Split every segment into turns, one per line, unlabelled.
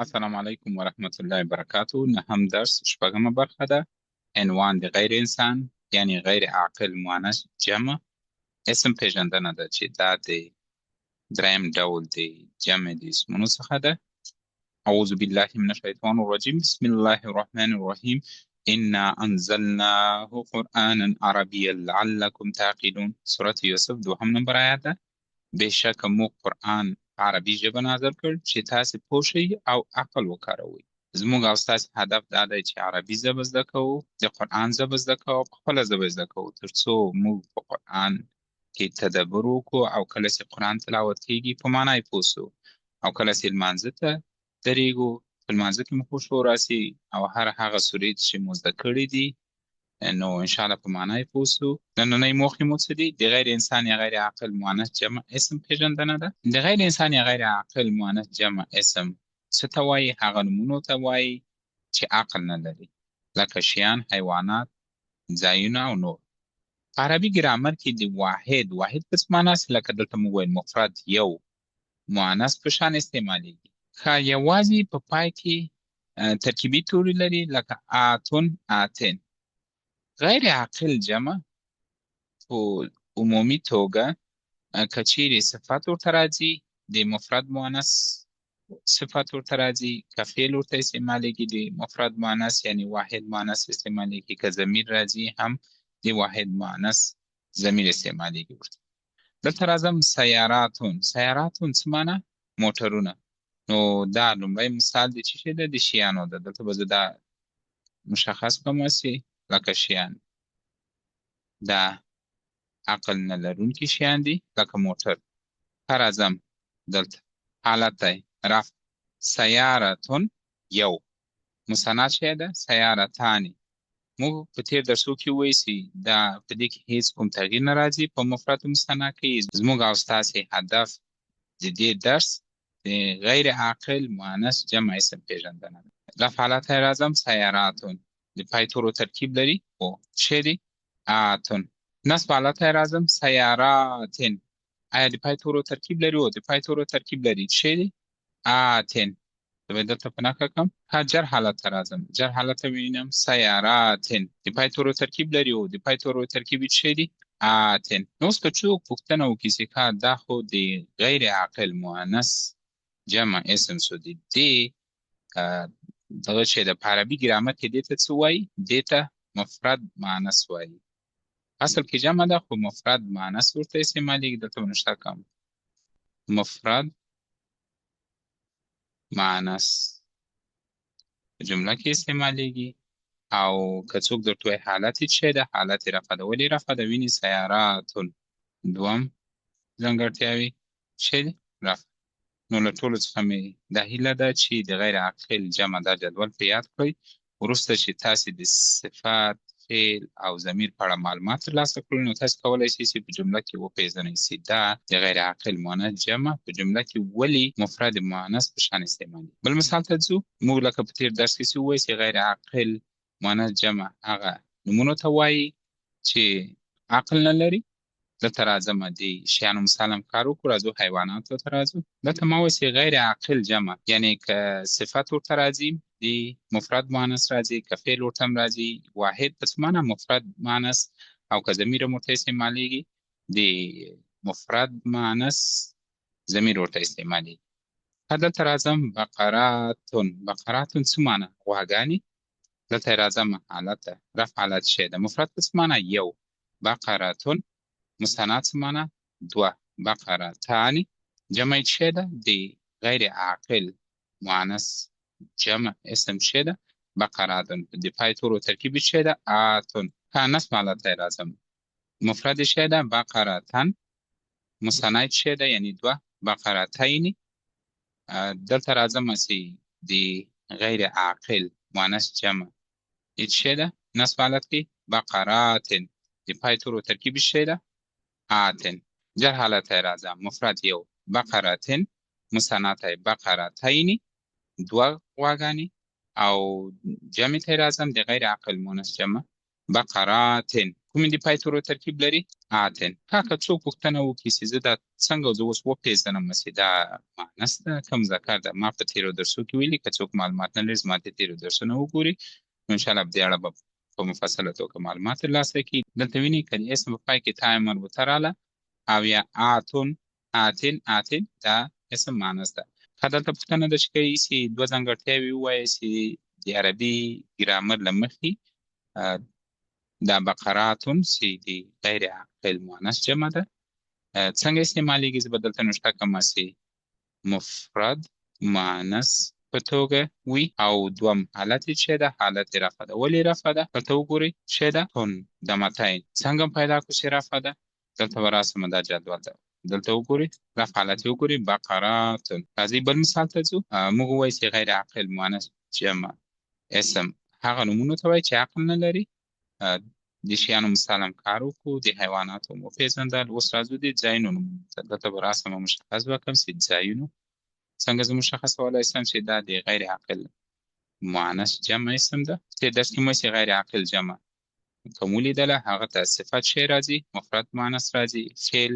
السلام علیکم ورحمت الله وبرکاته. نهم درس، شپږمه برخه ده. عنوان د غیر انسان یعنی غیر عاقل مؤنث جمع اسم پیژندنه ده، چې دا د دریم ډول د جمع د اسمونو څخه ده. اعوذ بالله من الشیطان الرجیم، بسم الله الرحمن الرحیم. انا انزلناه قرآنا عربیا لعلکم تعقلون. سورة یوسف دوهم نمبر آیات ده. بېشکه موږ قرآن په عربي ژبه نازل کړ چې تاسې پوه شئ او عقل وکاروئ. زموږ او ستاسې هدف دا دی چې عربي ژبه زده کوو، د قرآن ژبه زده کوو او په خپله ژبه زده کوو، تر څو موږ په قرآن کې تدبر وکړو او کله چې قرآن تلاوت کېږي په معنا یې پوه شو، او کله چې لمانځه ته درېږو په لمانځه کې مو خشوع راسي، او هر هغه سورې چې مو زده کړي دي نو انشاءالله په معنا یې پوه شو. نننۍ موخې مو څه دي؟ د غیر انسان یا غیر عاقل مؤنث جمع اسم پېژندنه ده. د غیر انسان یا غیر عاقل مؤنث جمع اسم څه ته وایي؟ هغه نومونو ته وایي چې عقل نه لري، لکه شیان، حیوانات، ځایونه او نور. په عربي ګرامر کې د واحد، واحد په څه معنا سي؟ لکه دلته موږ ویل مفرد یو مؤنث په شان استعمالیږي. ښه، یوازې په پای کې ترکیبي توري لري، لکه آتون، آتن. غیر عاقل جمع په عمومي توګه که چیرې صفت ورته راځي د مفرد مؤنث صفت ورته راځي، که فعل ورته استعمالیږي د مفرد مؤنث یعنی واحد مؤنث استعمالیږي، که ضمیر راځي هم د واحد مؤنث ضمیر استعمالیږي ورته. دلته راځم سیاراتون. سیاراتون څه معنا؟ موټرونه. نو دا لومړی مثال دی چې شی ده؟ د شیانو ده. دلته به زه دا مشخص کړم چې لکه شیان، دا عقل نه لرونکي شیان دي لکه موټر. ښه، راځم دلته حالت دی رفع سیارتون یو مثنا شی ده، سیارتانی. موږ په تېر درسو کې وویل چې دا په دې کې هیڅ کوم تغییر نه راځي په مفرد مثنا کې. زموږ او ستاسې هدف د دې درس د غیر عاقل مؤنث جمع اسم پېژندنه ده. رفع حالت ته راځم، سیاراتون د پای تورو ترکیب لري خو څه دی؟ آتون. نصب حالت ته راځم، سیاراتن آیا د پای تورو ترکیب لري؟ او د پای تورو ترکیب لري، څه دی؟ آتن. زه به دلته په نښه کړم. ها، جر حالت ته راځم، جر حالت ته وینم سیاراتن د پای تورو ترکیب لري او د پای تورو ترکیب یې څه دی؟ آتن. نو اوس که څوک پوښتنه وکړي چې ښه دا خو د غیر عاقل مؤنث جمع اسم سو، د دې دغه چې د په عربي ګرامر کې دې ته څه وایي؟ دې ته مفرد مؤنث وایي. اصل کې جمع ده خو مفرد مؤنث ورته استعمالیږي. دلته به نوشته کوم مفرد مؤنث په جمله کې استعمالیږي. او که څوک درته وایي حالت یې څه ده؟ حالت یې رفع ده. ولې رفع ده؟ ویني سیاراتون دوم ځانګړتیاوې څه دي؟ رفع. نو له ټولو څخه مې دا هیله ده چې د غیر عاقل جمع دا جدول په یاد کړئ. وروسته چې تاسې د صفت، فعل او ضمیر په اړه معلومات ترلاسه کړل، نو تاسې کولای شئ چې په جمله کې وپېژنئ چې دا د غیر عاقل مؤنث جمع په جمله کې ولې مفرد مؤنث په شان استعمالېږي. بل مثال ته ځو. موږ لکه په تېر درس کې چې وویل چې غیر عاقل مؤنث جمع هغه نومونو ته وایي چې عقل نه لري. دلته راځم د شیانو مثال هم کار وکړو، راځو حیواناتو ته راځو. دلته ما وایي چې غیر عاقل جمع یعنی که صفت ورته راځي د مفرد مؤنث راځي، که فعل ورته هم راځي واحد په څه معنا مفرد مؤنث، او که ضمیر هم ورته استعمالیږي د مفرد مؤنث ضمیر ورته استعمالیږي. دلته راځم بقراتون. بقراتون څه معنا؟ غواګانې. دلته راځم حالت رفع حالت شی ده، مفرد په څه معنا؟ یو. بقراتون مثنا څه معنا؟ دوه. بقرتان جمع یې څه ده؟ د غیر عاقل مؤنث جمع اسم څه ده؟ بقراتون. د پای تورو ترکیب یې څه ده؟ آتون. ښه، نصب حالت ته راځم، مفرد یې څه ده؟ بقرتان. مثنا یې څه ده؟ یعنی دوه، بقرتین. دلته راځم چې د غیر عاقل مؤنث جمع یې څه ده؟ نصب حالت کې بقراتن د پای تورو ترکیب یې څه ده؟ آتن. جر حالت ته راځم، مفرد یو بقرتن، مثنا ته بقرتین دوه غواګانې، او جمع ته راځم د غیر عاقل مؤنث جمع بقراتن. کومې د پای تورو ترکیب لري؟ آتن. ها که څوک پوښتنه وکړي چې زه دا څنګه زه اوس وپېژنم چې دا مؤنث ده که مذکر ده، ما په تېرو درسو کې ویلي، که څوک معلومات نه لري زما د تېرو درسونه وګوري، نو انشاءالله په دې اړه به په مفصله توګه معلومات ترلاسه کړي. دلته وینئ که د اسم په پای کې تاء مربوطه راله او یا آتون، آتن، آتن، دا اسم مؤنث ده. ښه دلته پوښتنه ده چې کوي چې دوه ځانګړتیاوې ووایه چې د عربي ګرامر له مخې دا بقراتون چې د غیر عاقل مؤنث جمع ده څنګه استعمالیږي؟ زه به دلته نوشته کوم چې مفرد مؤنث په توګه وي، او دوم حالت یې چې ده حالت رفع ده. ولې رفع ده؟ دلته وګورئ چې ده تون دمتین، څنګه پیدا کړو چې رفع ده؟ دلته به راسم دا جدول ده، دلته وګورئ رفع حالت یې وګورئ بقراتون. راځئ بل مثال ته ځو. موږ ووایو چې غیر عاقل مؤنث جمع اسم هغه نومونو ته وایي چې عقل نه لري. د شیانو مثال هم کار وکړو، د حیواناتو مو وپېژندل. اوس راځو د ځایونو نومونو ته. دلته به راسم مشخص به کړم چې ځایونو څنګه زه مشخصولی شم چې دا د غیر عاقل مؤنث جمع اسم ده. تېر درس کې مو چې غیر عاقل جمع کوم ولیدله، هغه ته صفت شی راځي، مفرد مؤنث راځي، فعل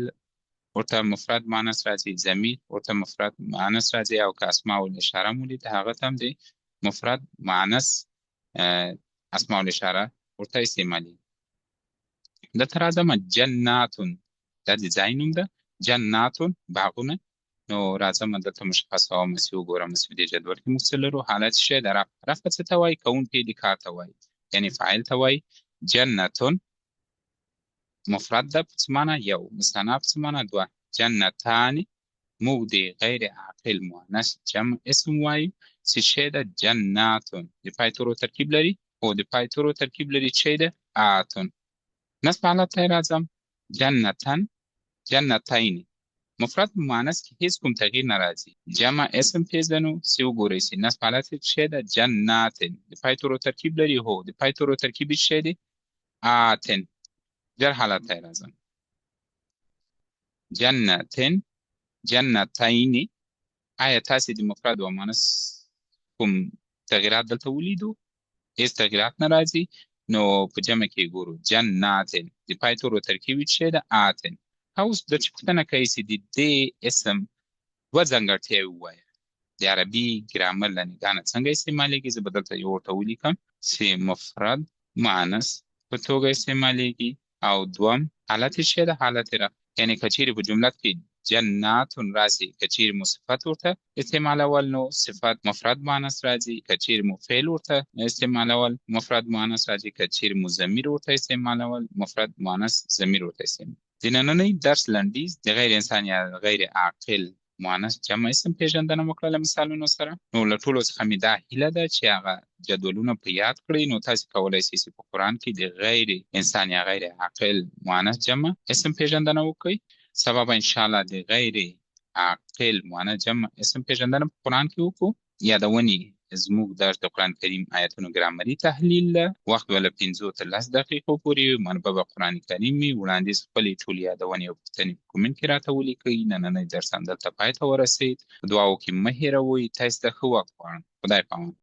ورته مفرد مؤنث راځي، ضمیر ورته مفرد مؤنث راځي، او که اسماء الاشاره مو لیده هغه ته هم د مفرد مؤنث اسماء الاشاره ورته استعمالي. دلته راځم جناتون، دا د ځای نوم ده، جناتون باغونه. نو راځم دلته مشخصوم چې وګورم چې په دې جدول کې موږ څه لرو. حالت شی د رفع، رفع څه ته وایي؟ کوونکی د کار ته وایي، یعنی فاعل ته وایي. جنتون مفرد ده په څه معنا؟ یو. مثنا په څه معنا؟ دوه. جنتان موږ د غیر عاقل مؤنث جمع اسم وایو چې شی ده جناتون، د پای تورو ترکیب لري، او د پای تورو ترکیب لري چې ده آتون. نصب حالت ته راځم، جنتن، جنتین، مفرد مؤنث کې هیڅ کوم تغییر نه راځي. جمع اسم پېژنو چې وګورئ چې نصب حالت یې څه ده؟ جناتن، د پای تورو ترکیب لري، هو د پای تورو ترکیب یې څه دی؟ آتن. جر حالت ته راځم، جنتن، جنتین. آیا تاسې د مفرد او مؤنث کوم تغییرات دلته ولیدو؟ هیڅ تغییرات نه راځي. نو په جمع کې ګورو جناتن، د پای تورو ترکیب یې څه ده؟ آتن. اوس د چې پوښتنه کوي چې د دې اسم دوه ځانګړتیاوې ووایه د عربي ګرامر له نګاه نه څنګه استعمالیږي؟ زه به دلته یو ورته ولیکم چې مفرد مؤنث په توګه استعمالیږي، او دوم حالت یې څه ده؟ حالت رفع، یعنی که چیرې په جمله کې جناتون راسي، که چیرې مو صفت ورته استعمالول نو صفت مفرد مؤنث راځي، که چیرې مو فعل ورته استعمالول مفرد مؤنث راځي، که چیرې مو ضمیر ورته استعمالول مفرد مؤنث ضمیر ورته استعمال. د نننۍ درس لنډیز د غیر انسان یا غیر عاقل مؤنث جمع اسم پېژندنه وکړه له مثالونو سره. نو له ټولو څخه مې دا هیله ده چې هغه جدولونه په یاد کړئ، نو تاسې کولای شئ چې په قرآن کې د غیر انسان یا غیر عاقل مؤنث جمع اسم پېژندنه وکړئ. سبا به انشاءالله د غیر عاقل مؤنث جمع اسم پېژندنه په قرآن کې وکړو. یادونې زموږ درس د قرآن کریم آیتونو ګرامري تحلیل ده. وخت به له 5 تر 10 دقیقو پورې وي. منبع به قرآن کریم وي. وړاندیز خپلې ټولې یادونې او پوښتنې په کومنټ کې راته ولیکئ. نننی درس همدلته پای ته ورسېد. په دعاوو کې مه هېروئ. تاسو ته ښه وخت غواړم. خدای پامان.